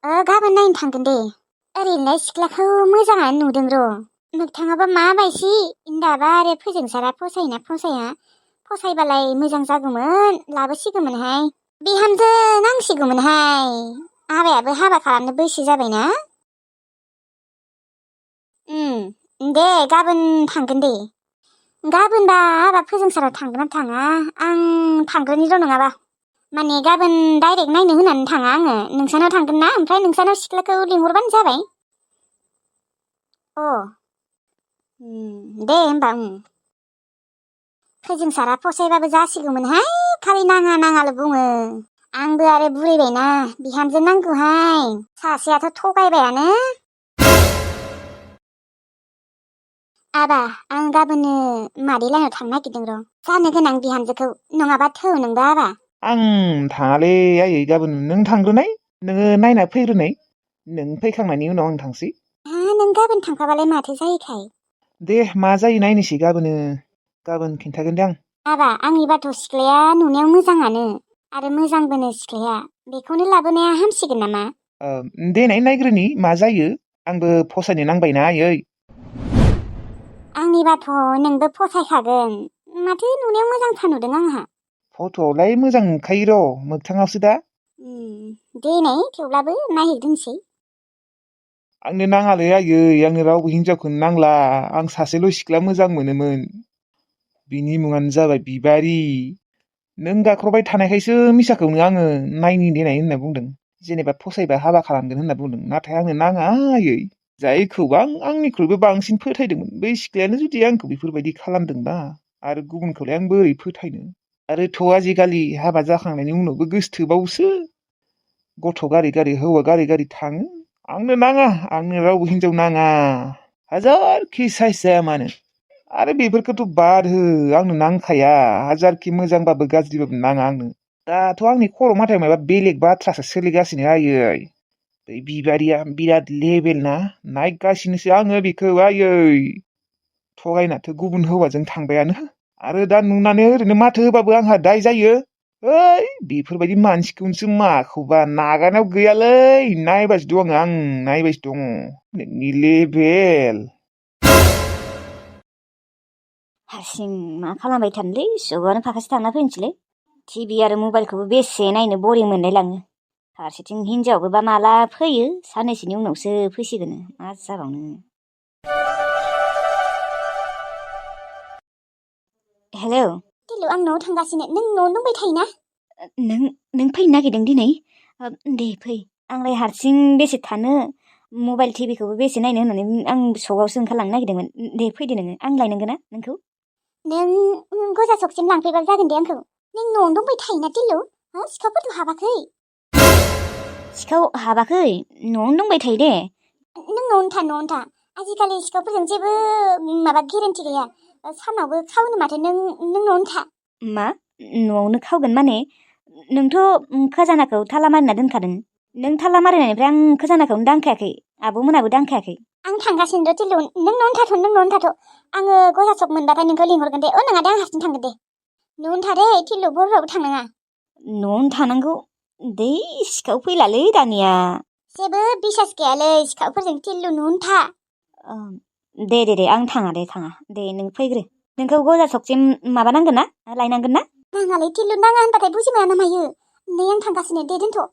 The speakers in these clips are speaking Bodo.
गाबोन नायनो थांगोन दे। ओरैनोलाय सिख्लाखौ मोजाङानो नुदों र'। मोगथाङाबा माबायसि दाबा आरो फोजोंसारा फसायोना फसाया? फसायबालाय मोजां जागौमोन, लाबोसिगौमोनहाय। बिहामजो नांसिगौमोनहाय। हाबायाबो हाबा खालामनो बैसो जाबायना। दे गाबोन थांगोन दे। गाबोनबा हाबा फोजोंसाराव थांगोन ना थाङा? आं थांग्रोनि र' नङाबा। माने गाबोन डाइरेक्ट नायनो होनानै थाङा आङो। नोंसानाव थांगोन ना, ओमफ्राय नोंसानाव सिख्लाखौ लिंहरबानो जाबाय। दे होमबा। फोजोंसारा फसायबाबो जासिगौमोनहाय, खालि नाङा नाङाल' बुङो। आंबो आरो बुरैबायना, बिहामजो नांगौहाय। सासेयाथ' थगायबायानो। आबा, आं गाबोननो मादै लाहानाव थांनो नागिरदों र'। जानो गोनां बिहामजोखौ, नङाबा थौ नोंबो आबा। आं थाङालै आयै गाबोन, नों थांग्रोनाय, नोङो नायना फैग्रोनाय, नों फैखांनायनि उनाव आं थांसै। नों गाबोन थांखाबालाय माथो जायोखाय? दे मा जायो नायनोसै गाबोन खिन्थागोन दे आं। आबा, आंनिबाथ' सिख्लाया नुनायाव मोजाङानो, आरो मोजांबोनो सिख्लाया। बेखौनो लाबोनाया हामसिगोन नामा? देनाय नायग्रोनि मा जायो, आंबो फसायनो नांबायना आयै। आंनिबाथ' नोंबो फसायखागोन, माथो नुनायाव मोजांथार नुदों आंहा। फट'आवलाय मोजां नुखायो र', मोगथाङावसो दा। देनाय थेवब्लाबो नायहैग्रोनोसै। आंनो नाङालै आयै, आंनो रावबो हिनजावखौनो नांला। आं सासेल' सिख्ला मोजां मोनोमोन, बिनि मुङानो जाबाय बिबारि। नों गाख्रबाय थानायखायसो मिसाखौनो आङो नायनि देनाय होनना बुंदों। जेनेबा फसायबा हाबा खालामगोन होनना बुंदों, नाथाय आंनो नाङा आयै। जायखौबा आंनिख्रुइबो बांसिन फोथायदोंमोन, बै सिख्लायानो जुदि आंखौ बेफोरबायदि खालामदोंबा, आरो गुबुनखौलाय आं बोरै फोथायनो? आरोथ' आजिखालि हाबा जाखांनायनि उनावबो गोसथोबावसो। गथ' गारै गारै हौवा गारै गारै थाङो। आंनो नाङा, आंनो रावबो हिनजाव नाङा, हाजारखि साइस जाया मानो। आरो बेफोरखौथ' बाद हो, आंनो नांखाया। हाजारखि मोजांबाबो गाज्रिबाबो नाङा आंनो। दाथ' आंनि खर' माथायाव माबा बेलेग बाथ्रासो सोलिगासिनो आयै। बै बिबारिया बिराद लेबेल ना, नायगासिनोसो आङो बेखौ आयै। थगायनाथ' गुबुन हौवाजों थांबायानो, आरो दा नुनानै ओरैनो माथो होबाबो आंहा दाय जायो। बेफोरबायदि मानसिखौसो माखौबा नागारनायाव गैयालै, नायबासो दं आं नायबासो दङ नोंनि लेबेल। हारसिं मा खालामबाय थानोलै, जुगानो फाखासे थांना फैनोसैलै। टिभि आरो मबाइलखौबो बेसे नायनो बरिं मोनलायलाङो। फारसेथिं हिनजावाबो बा माला फैयो, साननैसोनि उनावसो फैसिगोन, मा जाबावनो। हेलौ आं न'आव थांगासिनो, नों न'आव दंबाय थायोना? नों फैनो नागिरदों दिनै? दे फै, आंलाय हारसिं बेसे थानो, मबाइल टिभिखौबो बेसे नायनो होननानै आं सकआवसो ओंखारलांनो नागिरदोंमोन। दे फैदो नोङो, आं लायनांगोन ना नोंखौ? नों गजा सकसिम लांफैबाबो जागोन दे आंखौ। नों न'आवनो दंबाय थायोना टिल्लु? सिखावफोरथ' हाबाखै? सिखाव हाबाखै, न'आवनो दंबाय थायो दे। नों न'आवनो था। आजिखालि सिखावफोरजों जेबो माबा गेरेन्टि गैया, सानावबो खावनो माथो। नों न'आवनो था। मा? न'आवनो खावगोन माने? नोंथ' खजानाखौ थाला मारिना दोनखादों। नों थाला मारिनायनिफ्राय आं खजानाखौनो दांखायाखै, आब'मोनाबो दांखायाखै। आं थांगासिनो र' टिल्लु, नों न'आवनो थाथ'। आङो गजा सक मोनबाथाय नोंखौ लिंहरगोन दे। नङा दे, आं हारसिं थांगोन दे। न'आवनो था दे टिल्लु, बर'रावबो थांनाङा। न'आवनो थानांगौ? दै सिखाव फैलालै दानिया। जेबो बिसास गैयालै सिखावफोरजों टिल्लु, न'आवनो था। दे आं थाङा दे नों फैग्रो। नोंखौ गजा सकसिम माबा नांगोन ना, लायनांगोन ना? नाङालै टिल्लु, नाङा होनबाथाय बुजिमाया ना मायो? नै आं थांगासिनो, दे दोनथ'।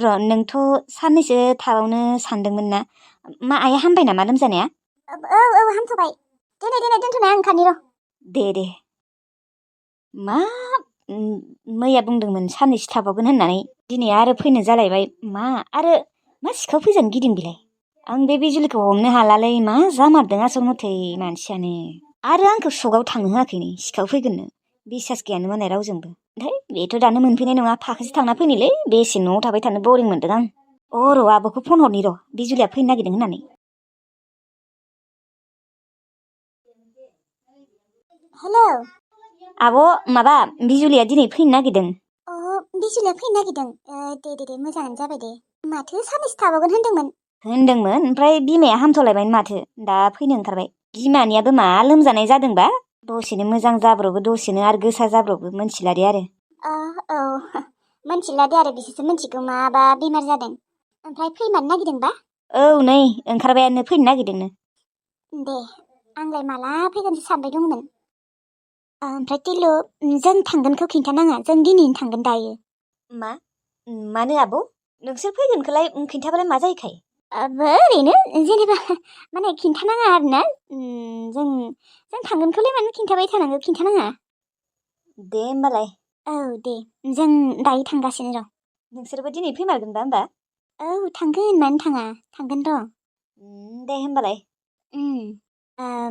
र' नोंथ' साननैसो थाबावनो सानदोंमोन ना? मा आइया हामबाय नामा लोमजानाया? औ हामथ'बाय। देनाय दोनथ'नाय, आं ओंखारनि र'। दे मा मैया बुंदोंमोन साननैसो थाबावगोन होननानै, दिनै आरो फैनो जालायबाय। मा सिखाव फैजानो गिदों बेलाय? आं बे बिजुलिखौ हमनो हालालै, मा जामारदों आसल मथे मानसियानो। आरो आंखौ सकआव थांनो होआखै नै, सिखाव फैगोननो। बिसास गैयानो मालाय रावजोंबो। बेथ' दानो मोनफैनाय नङा, फाखोसे थांना फैनोलै, बेसे न'आव थाबाय थानो बरिं मोनदों आं। र' आब'खौ फन हरनि र', बिजुलिया फैनो नागिरदों होननानै। हेलौ आब', माबा बिजुलिया दिनै फैनो नागिरदों। बिजुलिया फैनो नागिरदों? दे मोजाङानो जाबाय दे। माथो साननैसो थाबावगोन होनदोंमोन? ओमफ्राय बिमाया हामथ'लायबाय माथो, दा फैनो ओंखारबाय। बिमानियाबो मा लोमजानाय जादोंबा, दसेनो मोजां जाब्रबो, दसेनो आरो गोसा जाब्रबो, मोनथिला दे आरो। औ मोनथिला दे आरो, बिसोरसो मोनथिगौ माबा बेमार जादों। ओमफ्राय फैमारनो नागिरदोंबा? औ नै ओंखारबायानो फैनो नागिरदोंनो। दे आंलाय माला फैगोनसो सानबाय दंमोन। ओमफ्राय टिलु जों थांगोनखौ खिन्थानाङा, जों दिनैनो थांगोन दायो। मानो आब'? नोंसोर फैगोनखौलाय खिन्थाबालाय मा जायोखाय? ओरैनो जेनेबा माने खिन्थानाङा आरोना। जों थांगोनखौलाय मानो खिन्थाबाय थानांगौ, खिन्थानाङा। दे होमबालाय। औ दे जों दायो थांगासिनो र'। नोंसोरबो दिनै फैमारगोनबा होमबा? औ थांगोन, मानो थाङा, थांगोन र'। दे होमबालाय।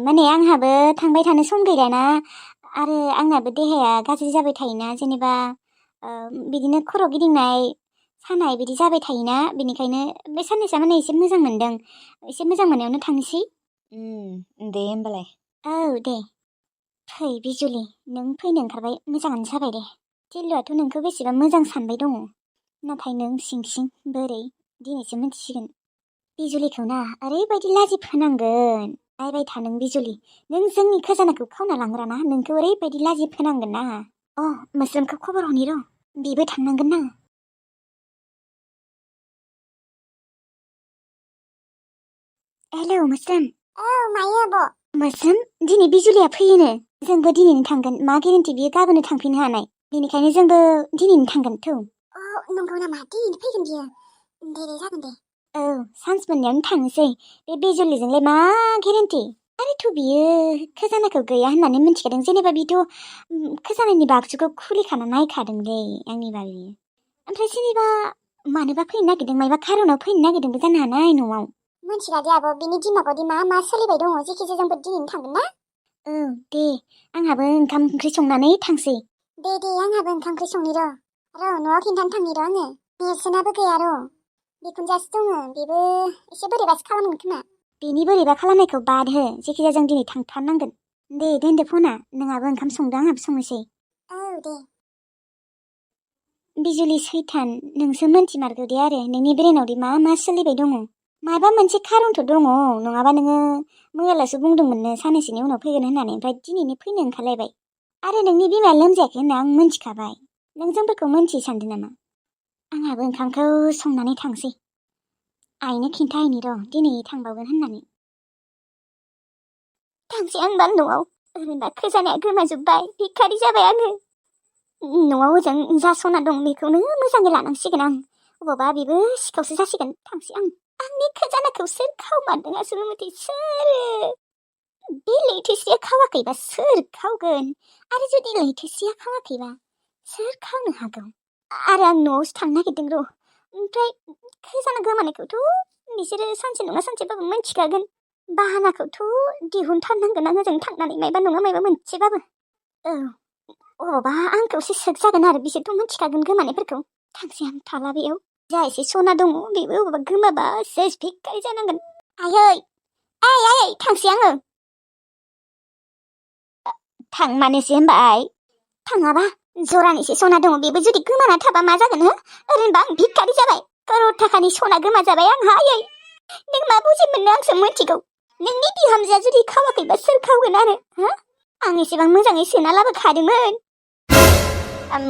माने आंहाबो थांबाय थानो सम गैलाना, आरो आंनाबो देहाया गाज्रि जाबाय थायोना, जेनेबा बिदिनो खर' गिदिंनाय सानाय बिदि जाबाय थायोना, बेनिखायनो बे साननैसोआ माने एसे मोजां मोनदों। एसे मोजां मोननायावनो थांनोसै। दे होमबालाय। औ दे फै बिजुलि, नों फैनो ओंखारबाय मोजाङानो जाबाय दे। टिलुआथ' नोंखौ बेसेबा मोजां सानबाय दङ, नाथाय नों सिं सिं बोरै दिनैसो मिथिसिगोन। बिजुलिखौ ना ओरैबायदि लाजि फोनांगोन, नायबाय था नों बिजुलि, नों जोंनि खजानाखौ खावना लांग्राना, नोंखौ ओरैबायदि लाजि फोनांगोन ना। मोस्रोमखौ खबर हरनि र', बेबो थांनांगोन ना। हेलौ मोस्रोम। औ मायो आब'? मोस्रोम, दिनै बिजुलिया फैयोनो, जोंबो दिनैनो थांगोन। मा गेरेन्टि बियो गाबोननो थांफिननो हानाय, बेनिखायनो जोंबो दिनैनो थांगोन थौ। नंगौ नामा? दिनैनो फैगोन बियो? दे जागोन दे। औ सान्स मोननायावनो थांनोसै। बे बिजुलिजोंलाय मा गेरेन्टि? आरोथ' बियो खजानाखौ गैया होननानै मिथिखादों, जेनेबा बिथ' खजानानि बागसुखौ खुलिखाना नायखादोंलै आंनिबा बियो। ओमफ्राय जेनेबा मानोबा फैनो नागिरदों, मायबा खारनाव फैनो नागिरदोंबो जानो हानाय न'आव। मिथिला दे आब', बिनि दिमागावदि मा सोलिबाय दङ, जेखिजाया जोंबो दिनैनो थांगोन ना। औ दे, आंहाबो ओंखाम ओंख्रि संनानै थांसै। दे आंहाबो ओंखाम ओंख्रि संनि र' न'आव खिन्थानो थांनि र' आङो। नेरसोनाबो गैया र', बिखुनजोआसो दङ, बेबो एसे बोरैबासो खालामगोन खोमा। बेनि बोरैबा खालामनायखौ बाद हो, जेखिजाया जों दिनै थांथारनांगोन। दे दोनदो फना, नोंहाबो ओंखाम संदो, आंहाबो संनोसै। औ दे। बिजुलि सैथान, नोंसो मोनथिमारगौ दे आरो नोंनि ब्रेनावदि मा सोलिबाय दङ। माबा मोनसे खारनथ' दङ, नङाबा नोङो मैयाल'सो बुंदोंमोननो साननैसोनि उनाव फैगोन होननानै, ओमफ्राय दिनैनो फैनो ओंखारलायबाय। आरो नोंनि बिमाया लोमजायाखै होनना आं मोनथिखाबाय, नों जोंफोरखौ मोनथियै सानदों नामा? आंहाबो ओंखामखौ संनानै थांसै। आइनो खिन्थाहैनि र' दिनै थांबावगोन होननानै। थांसै आंबा न'आव, ओरैनो खजानाया गोमाजोब्बाय, भिखारि जाबाय आङो। न'आव ओजों जा सना दं बेखौनो मोजाङै लानांसिगोन आं, अबावबा बेबो सिखावसो जासिगोन। थांसै आं। आंनि खजानाखौ सोर खावमारदों आसलमथे, सोर? बे लैथोसेया खावाखैबा सोर खावगोन? आरो जुदि लैथोसेया खावाखैबा सोर खावनो हागौ? आरो आं न'आवसो थांनो नागिरदों र', ओमफ्राय खजाना गोमानायखौथ' बिसोरो सानसे नङा सानसेबाबो मोनथिखागोन। बाहानाखौथ' दिहुनथारनांगोन आं ओजों थांनानै, मायबा नङा मायबा मोनसेबाबो। औ अबावबा आंखौसो सेक जागोन आरो, बिसोरथ' मोनथिखागोन गोमानायफोरखौ। थांसै आं थाला बेयाव, जा एसे सना दङ बेबो अबावबा गोमाबा सेस भिखारि जानांगोन। आयै थांसै आङो। थांमानोसै होनबाय। थाङाबा जरानिसे सना दङ, बेबो जुदि गोमाना थाबा मा जागोन हो? ओरैनोबा आं भिखारि जाबाय, करोड़ थाखानि सना गोमा जाबाय आंहा। आयै नों मा बुजि मोननो, आंसो मोनथिगौ। नोंनि बिहामजोआ जुदि खावाखैबा सोर खावगोन आरो हो? आं एसेबां मोजाङै सोना लाबोखादोंमोन।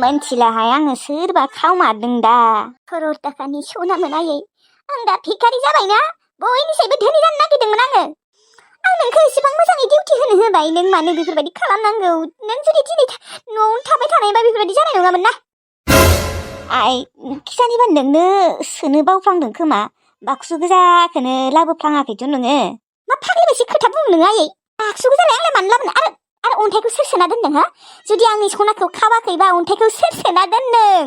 मोनथिलाहाय आङो सोरबा खावमारदों दा। करोड़ थाखानि सनामोन आयै, आं दा भिखारि जाबायना, बयनिसायबो धोनि जानो नागिरदोंमोन आङो। आं नोंखौ एसेबां मोजाङै डिउटि होनो होबाय, नों मानो बेफोरबायदि खालामनांगौ? नों जुदि दिनै न'आवनो थाबाय थानायबा बेफोरबायदि जानाय नङामोन ना। आइ खिजानिबा नोंनो सोनो बावफ्लांदों खोमा, बाक्सु गोजाखौनो लाबोफ्लाङाखैथ' नोङो। मा फाग्लि बायदि खोथा बुङो नोङो आयै? बाक्सु गोजालाय आंलाय मानो लाबोनो? आरो अन्थाइखौ सोर सोना दोनदों हा? जुदि आंनि सनाखौ खावाखैबा अन्थाइखौ सोर सोना दोनदों?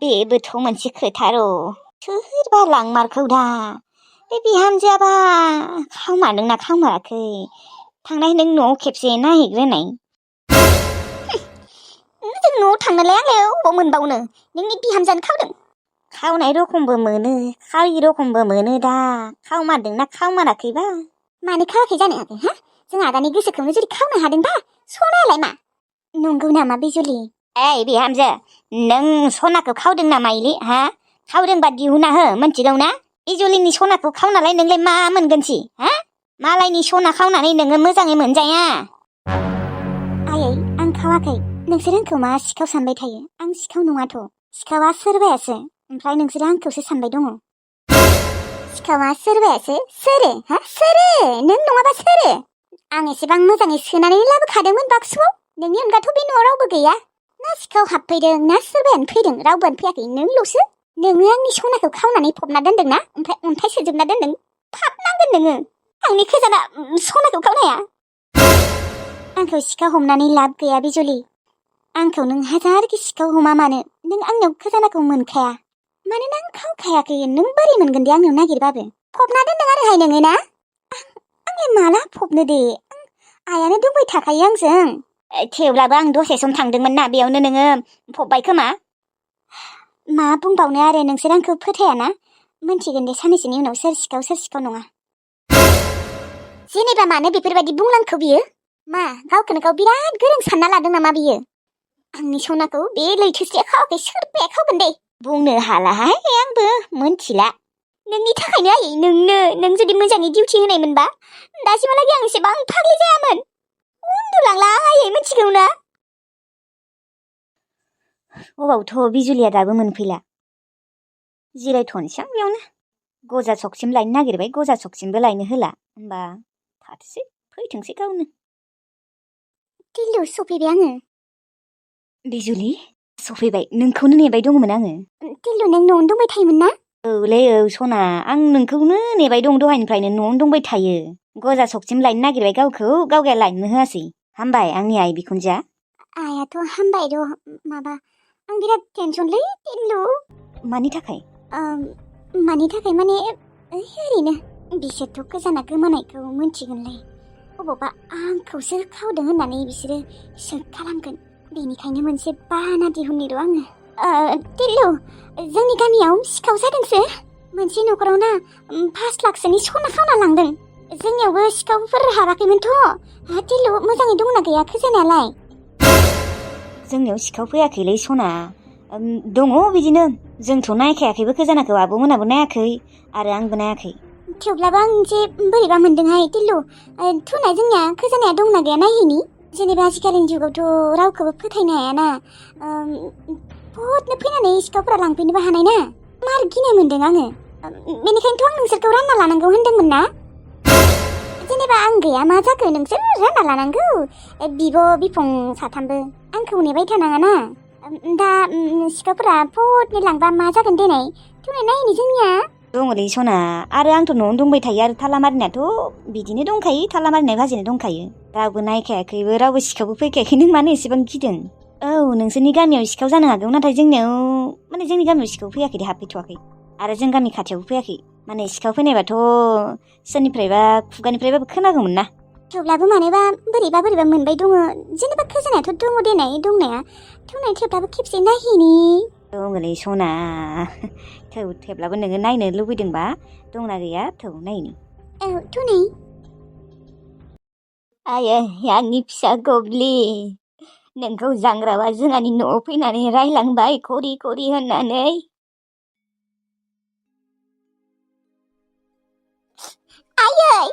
बेबोथ' मोनसे खोथा र', सोरबा लांमारखौ दा। बे बिहामजोआबा खावमारदोंना खावमाराखै, थांनाय नों न'आव खेबसे नायहैग्रोनाय। जों न'आव थांनोलाय आंलाय अबाव मोनबावनो, नोंनि बिहामजोआनो खावदों। खावनाय रखमबो मोनो, खावि रखमबो मोनो दा, खावमारदोंना खावमाराखैबा। मानो खावाखै जानो हागौ हा? जों आदानि गोसोखौनो जुदि खावनो हादोंबा सनायालाय मा? नंगौ नामा बिजुलि? ओइ बिहामजो, नों सनाखौ खावदों नामा इलि हा? खावदोंबा दिहुना हो, मोनथिगौ ना? बिजुलिनि सनाखौ खावनालाय नोंलाय मा मोनगोनसि हा? मालायनि सना खावनानै नोङो मोजाङै मोनजाया। आयै आं खावाखै, नोंसोर आंखौ मा सिखाव सानबाय थायो? आं सिखाव नङाथ', सिखावा सोरबायासो। ओमफ्राय नोंसोरो आंखौसो सानबाय दङ। सिखावा सोरबायासो? सोरो? हा? सोरो? नों नङाबा सोरो? आं एसेबां मोजाङै सोनानै लाबोखादोंमोन बाक्सुआव। नोंनि अनगाथ' बे न'आव रावबो गैया। ना सिखाव हाबफैदों ना सोरबायानो फैदों, रावबोआनो फैयाखै, नोंल'सो। नोङो आंनि सनाखौ खावनानै फबना दोनदों ना? ओमफ्राय अन्थाइ सोजोबना दोनदों। पाप नांगोन नोङो। आंनि खजाना सनाखौ खावनाया। आंखौ सिखाव हमनानै लाब गैया बिजुलि। आंखौ नों हाजारखि सिखाव हमा मानो, नों आंनाव खजानाखौ मोनखाया। मानोना आं खावखायाखै। नों बोरै मोनगोन दे आंनाव नागिरबाबो? फबना दोनदों आरोहाय नोङो ना? आंलाय माला फबनो दे? आइयानो दंबाय थाखायो आंजों। थेवब्लाबो आं दसे सम थांदोंमोन ना, बेयावनो नोङो फबबाय खोमा। मा बुंबावनो आरो, नोंसोर आंखौ फोथायाना? मोनथिगोन दे साननैसोनि उनाव सोर सिखाव नङा। जेनेबा मानो बेफोरबायदि बुंलांखो बियो? मा गावखौनो गाव बिराद गोरों सानना लादों नामा बियो? आंनि सनाखौ बे लैथोसेया खावाखै, सोरबाया खावगोन दे? बुंनो हालाहाय, आंबो मोनथिला। नोंनि थाखायनो आयै, नों जुदि मोजाङै डिउटि होनायमोनबा दासिमहालागै आं एसेबां फाग्लि जायामोन। उन्दुलांला आयै, मिथिगौ ना? अबावथ' बिजुलिया दाबो मोनफैला। जिरायथ'नोसै आं बेयावनो। गजा सकसिम लायनो नागिरबाय, गजा सकसिमबो लायनो होला। होमबा थाथोसै, फैथोंसै गावनो। टिल्लु, सफैबाय आङो। बिजुलि, सफैबाय। नोंखौनो नेबाय दङमोन आङो। टिल्लु, नों न'आवनो दंबाय थायोमोन ना? औलै औ सना, आं नोंखौनो नेबाय दं दहायनिफ्रायनो। न'आवनो दंबाय थायो। गजा सकसिम लायनो नागिरबाय गावखौ, गावगाया लायनो होआसै। हामबाय आंनि आइ बिखुनजोआ? आइयाथ' हामबाय र'। माबा, आं बिराद टेनसनलै टिल्लु। मानि थाखाय? मानि थाखाय माने ओरैनो। बिसोरथ' गोजाना गोमानायखौ मोनथिगोनलै। अबावबा आंखौसो खावदों होननानै बिसोरो सोंख खालामगोन। बेनिखायनो मोनसे बाहाना दिहुननि र' आङो। टिल्लु, जोंनि गामियाव सिखाव जादोंसो। मोनसे न'खराव ना 5 लाखसोनि सना खावना लांदों। जोंनियावबो सिखावफोर हाबाखैमोनथ'। टिल्लु, मोजाङै दंना गैया खजानायालाय? जोंनियाव सिखाव फैयाखैलै सना। दङ बिदिनो। जोंथ' नायखायाखैबो खजानाखौ, आब'मोनाबो नायाखै आरो आंबो नायाखै। थेवब्लाबो आं जे बोरैबा मोनदोंहाय टिल्लु। थुना जोंनिया खजानाया दंना गैया नायहैनि। जेनेबा आजिखालिनि जुगावथ' रावखौबो फोथायनो हायाना। बहुदनो फैनानै सिखावफोरा लांफैनोबो हानाय ना। मार गिनाय मोनदों आङो। बेनिखायनोथ' आं नोंसोरखौ रानना लानांगौ होनदोंमोन ना। जेनेबा आं गैया मा जाखो, नोंसोर रानना लानांगौ। बिब' बिफं साथामबो। आंखौ नेबाय थानाङा ना। दा सिखावफोरा फुदनो लांबा मा जागोन देनाय? थुनाय नायनि जोंनिया। दङलै सना, आरो आंथ' न'आवनो दंबाय थायो। आरो थाला मारिनायाथ' बिदिनो दंखायो, थाला मारिनाय भाजिनो दंखायो। रावबो नायखायाखैबो, रावबो सिखावबो फैखायाखै। नों मानो एसेबां गिदों? औ, नोंसोरनि गामियाव सिखाव जानो हागौ, नाथाय जोंनि गामियाव सिखाव फैयाखै दे, हाबफैथ'वाखै। आरो जों गामि खाथियावबो फैयाखै। माने सिखाव फैनायबाथ' सोरनिफ्रायबा खुगानिफ्रायबाबो खोनागौमोन ना। थेवब्लाबो मानोबा बोरैबा मोनबाय दङ। जेनेबा खजानायाथ' दङ देनाय दंनाया। थुनाय थेवब्लाबो खेबसे नायहैनि। दङलै सना। थेवब्लाबो नोङो नायनो लुबैदोंबा दंना गैया थौ नायनि। औ, थुनाय। आयै, आंनि फिसा गब्लि, नोंखौ जांग्रावा जोंहानि न'आव फैनानै रायलांबाय खरि खरि होननानै। आयै,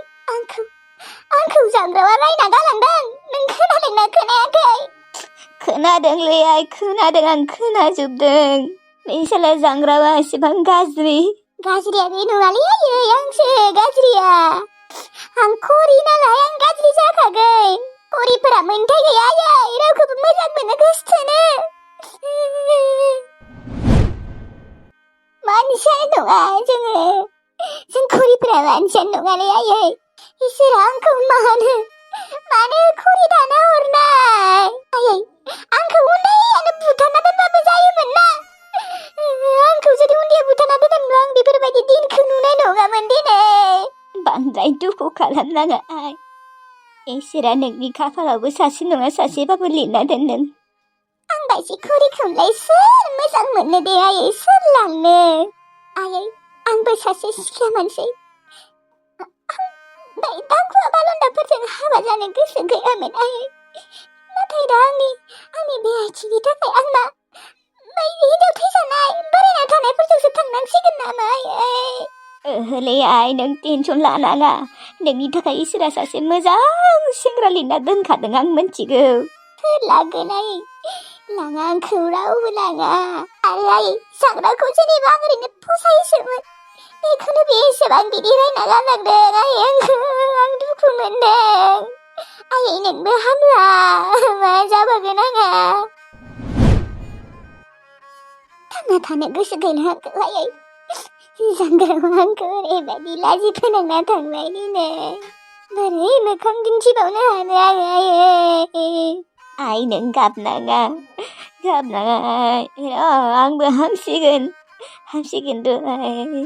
आंखौ जांग्रावा रायना गालांदों। नों खोनादोंना खोनायाखै? खोनादोंलै आइ, खोनादों, आं खोनाजोबदों। नोंसोरलाय जांग्रावा एसेबां गाज्रि। गाज्रिया बे नङालै आयै, आंसो गाज्रिया। आं खरि नालाय, आं गाज्रि जाखागोन। खरिफोरा मोनथाय गैया आयै, रावखौबो मोजां मोनो गोसोथोनो। मानसियानो नङा जोङो। जों खरिफोरा मानसियानो नङालै आयै। इसोरा आंखौ मानो खरि दाना हरनाय? आयै, आंखौ उन्दैयानो बुथारना दोनबाबो जायोमोन ना। आंखौ जुदि उन्दैया बुथारना दोनोमोनब्ला आं बेफोरबायदि दिनखौ नुनाय नङामोन दिनै। बांद्राय दुखु खालामनाङा आइ। इसोरा नोंनि खाफालावबो सासे नङा सासेबाबो लिरना दोनदों। आं बायदि खरिखौलाय सोर मोजां मोननो दे आयै, सोर लांनो? आयै, आंबो सासे सिख्ला मानसि। दांखुवा बालन्दाफोरजों हाबा जानो गोसो गैयामोन आयै। नाथाय दा आंनि बे आथिंनि थाखाय आंना हिनजाव थैजानाय बोरायना थानायफोरजोंसो थांनांसिगोन नामा आयै? ओहोलै आइ, नों टेनसन लानाङा। नोंनि थाखाय इसोरा सासे मोजां सेंग्रा लिरना दोनखादों, आं मिथिगौ। सोर लागोन आयै? लाङा आंखौ रावबो लाङा आरो आयै जाग्राखौ जेनेबा आं ओरैनो फसायोसोमोन बेखौनो बे एसेबां बिदि रायना गालांदों आयै आंखौ आं दुखु मोनदों आयै नोंबो हामला मा जाबावगोन आंहा थांना थानो गोसो गैला आंखौ आयै जांग्रायाव आंखौ ओरैबायदि लाजि फोनांना थांबाय दिनै बोरै मोखां दिन्थिबावनो हानो आङो आयै आइ नों गाबनाङा आंबो हामसिगोन दहाय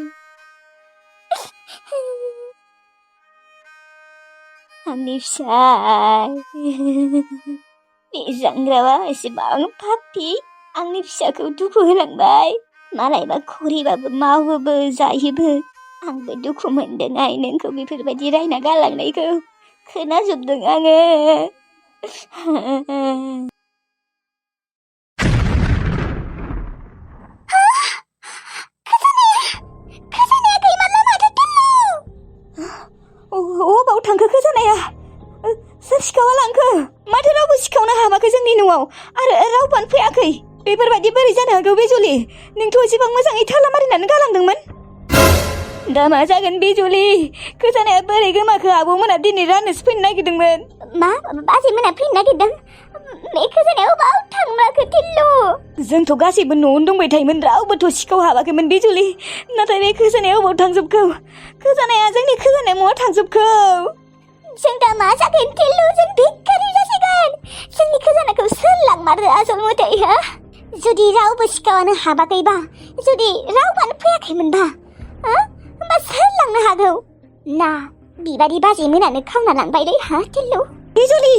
आंनि फिसाय बे जांग्राया एसेबां पापि आंनि फिसाखौ दुखु होलांबाय मालायबा खरिबाबो मावोबो जायोबो आंबो दुखु मोनदों आइ नोंखौ बेफोरबायदि रायना गालांनायखौ खोनाजोबदों आङो अबाव थांखो खोजानाया सोर सिखावा लांखो माथो रावबो सिखावनो हाबाखै जोंनि न'आव आरो रावबोआनो फैयाखै बेफोरबायदि बोरै जानो हागौ बिजुलि नोंथ' एसेबां मोजाङै थाला मारिनानै गालांदोंमोन दा मा जागोन बिजुलि खोजानाया बोरै गोमाखो आब'मोना दिनै राननोसो फैनो नागिरदोंमोन मा बाजैमोना फैनो नागिरदों बे खोजानाया अबाव थांमारखो टिल्लु जोंथ' गासैबो न'आवनो दंबाय थायोमोन रावबोथ' सिखाव हाबाखैमोन बिजुलि नाथाय बे खोजानाया अबाव थांजोबखो खोजानाया जोंनि खोजानाया बहा थांजोबखो जों दा मा जागोन टिल्लु जों भिखारि जासिगोन जोंनि खोजानाखौ सोर लांमारो आसल मथे हा जुदि रावबो सिखावानो हाबाखैबा जुदि रावबोआनो फैयाखैमोनबा होमबा सोर लांनो हागौ ना बिबारि बाजैमोनानो खावना लांबाय दै हा टिल्लु बिजुलि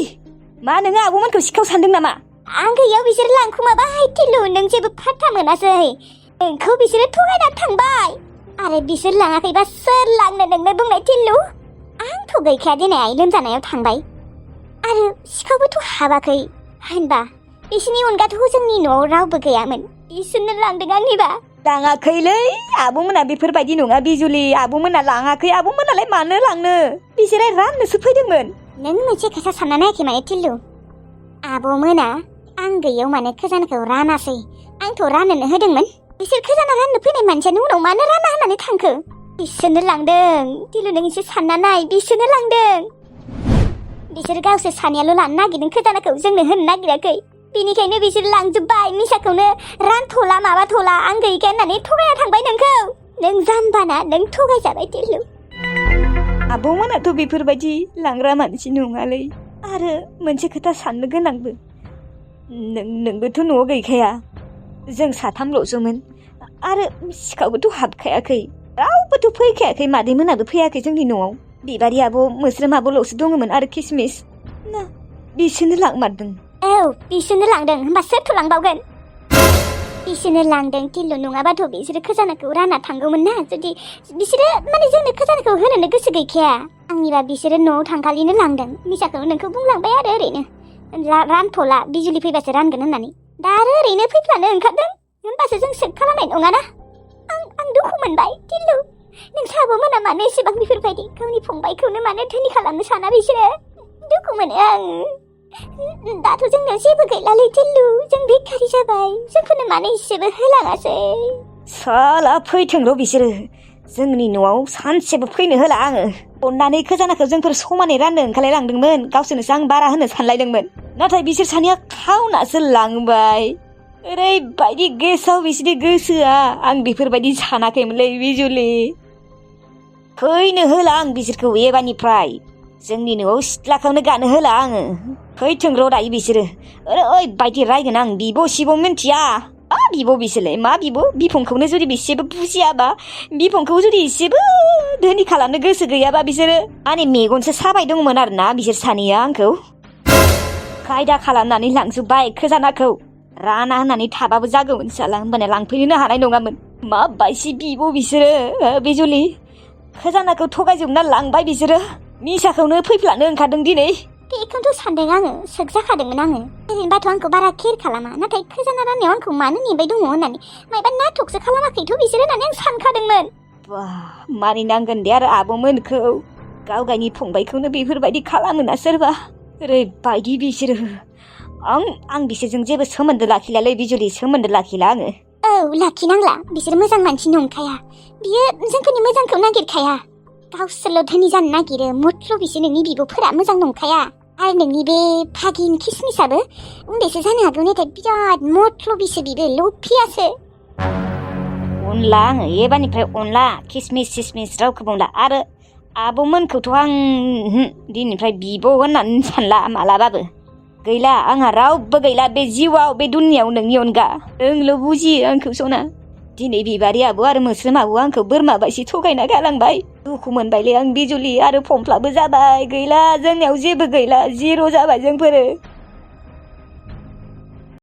मा नोङो आब'मोनखौ सिखाव सानदों नामा आं गैयाव बिसोर लांखुमाबाय टिल्लु नों जेबो फात्ता मोनासै नोंखौ बिसोरो थगायना थांबाय आरो बिसोर लाङाखैबा सोर लांनो नोंनो बुंनाय टिल्लु आंथ' गैखाया दिनै आइ लोमजानायाव थांबाय आरो सिखावबोथ' हाबाखै होनबा बिसोरनि अनगाथ' जोंनि न'आव रावबो गैयामोन बिसोरनो लांदों आंनिबा लाङाखैलै आब'मोना बेफोरबायदि नङा बिजुलि आब'मोना लाङाखै आब'मोनालाय मानो लांनो बिसोरो राननोसो फैदोंमोन नों मोनसे खोथा सानना नायाखै माने टिल्लु आब'मोना आं गैयाव माने खोजानाखौ रानासै आंथ' राननोनो होदोंमोन बिसोर खोजाना राननो फैनाय मानसियानो उनाव मानो राना होननानै थांखो बिसोरनो लांदों टिल्लु नों एसे सानना नाय बिसोरनो लांदों बिसोर गावसोर सानैयाल' लानो नागिरदों खोजानाखौ जोंनो होनो नागिराखै बेनिखायनो बिसोर लांजोब्बाय मिसाखौनो रानथ'ला माबाथ'ला आं गैखाया होननानै थगायना थांबाय नोंखौ नों जाम्बाना नों थगायजाबाय टिल्लु आब'मोनाथ' बेफोरबायदि लांग्रा मानसि नङालै आरो मोनसे खोथा साननो गोनांबो नोंबोथ' न'आव गैखाया जों साथामल'सोमोन आरो सिखावबोथ' हाबखायाखै रावबोथ' फैखायाखै मादैमोनाबो फैयाखै जोंनि न'आव बिबारि आब' मोस्रोम आब'ल'सो दङमोन आरो किसमिस ना बिसोरनो लांमारदों औ बिसोरनो लांदों होमबा सोरथ' लांबावगोन बिसोरनो लांदों टिल्लु नङाबाथ' बिसोरो खोजानाखौ रानना थांगौमोन ना जुदि बिसोरो माने जोंनो खोजानाखौ होनोनो गोसो गैखाया आंनिबा बिसोरो न'आव थांखालिनो लांदों मिसाखौ नोंखौ बुंलांबाय आरो ओरैनो रानथ'ला बिजुलि फैबासो रानगोन होननानै दा आरो ओरैनो फैफ्लानो ओंखारदों होनबासो जों सेक खालामनाय नङाना आं दुखु मोनबाय टिल्लु नोंसोर आब'मोना मानो एसेबां बेफोरबायदि गावनि फंबायखौनो मानो धोनि खालामनो साना बिसोरो दुखु मोनो आं दाथ' जोंनाव जेबो गैलालै टिल्लु जों भिखारि जाबाय जोंखौनो मानो एसेबो होलाङासै साला फैथों र' बिसोरो जोंनि न'आव सानसेबो फैनो होला आङो अननानै खोजानाखौ जोंफोर समानै राननो ओंखारलायलांदोंमोन गावसोरनोसो आं बारा होनो सानलायदोंमोन नाथाय बिसोर सानैया खावनासो लांबाय ओरैबायदि गेसाव बिसोरनि गोसोआ आं बेफोरबायदि सानाखैमोनलै बिजुलि फैनो होला आं बिसोरखौ एबारनिफ्राय जोंनि न'आव सिथ्लाखौनो गानो होला आङो फैथों र' दायो बिसोरो ओरैबायदि रायगोन आं बिब' सिब' मिन्थिया मा बिब' बिसोरलाय मा बिब' बिफंखौनो जुदि बिसेबो बुजियाबा बिफंखौ जुदि एसेबो धोनि खालामनो गोसो गैयाबा बिसोरो माने मेगनसो साबाय दंमोन आरोना बिसोर सानैया आंखौ खायदा खालामनानै लांजोब्बाय खोजानाखौ राना होननानै थाबाबो जागौमोन साला होमबाना लांफैनोनो हानाय नङामोन माबायदि बिब' बिसोरो बिजुलि खोजानाखौ थगायजोबना लांबाय बिसोरो मिसाखौनो फैफ्लानो ओंखारदों दिनै बेखौथ' सानदों आङो सोग जाखादोंमोन आङो ओरैनोबाथ' आंखौ बारा केयार खालामा नाथाय खोजाना राननायाव आंखौ मानो नेबाय दङ होननानै मायबा नाटकसो खालामाखैथ' बिसोरो होननानै आं सानखादोंमोन मानिनांगोन दे आरो आब'मोनखौ गाव गावनि फंबायखौनो बेफोरबायदि खालामो ना सोरबा ओरैबायदि बिसोरो आं बिसोरजों जेबो सोमोन्दो लाखिलालै बिजुलि, सोमोन्दो लाखिला आङो। औ लाखिनांला, बिसोर मोजां मानसि नंखाया। बियो जोंफोरनि मोजांखौ नागिरखाया। गावसोरल' धोनि जानो नागिरो। मथ्लबिसो नोंनि बिब'फोरा मोजां नंखाया। आरो नोंनि बे भागिन किसमिसाबो उन्दैसो जानो हागौ, नाथाय बिराद मथ्लबिसो बिबो, लफियासो। अनला आङो एबारनिफ्राय अनला, किसमिस सिसमिस रावखौ बुंला। आरो आब'मोनखौथ' आं दिनैनिफ्राय बिब' होननानै सानला मालाबाबो। गैला, आंहा रावबो गैला बे जिउआव, बे दुनियाव नोंनि अनगा। नोंल' बुजियो आंखौ सना। दिनै बिबारि आबौ आरो मोस्रोम आबौ आंखौ बोरमा बायसि थगायना गालांबाय। दुखु मोनबायलै आं बिजुलि, आरो फमफ्लाबो जाबाय। गैला, जोंनियाव जेबो गैला, जिर' जाबाय जोंफोरो।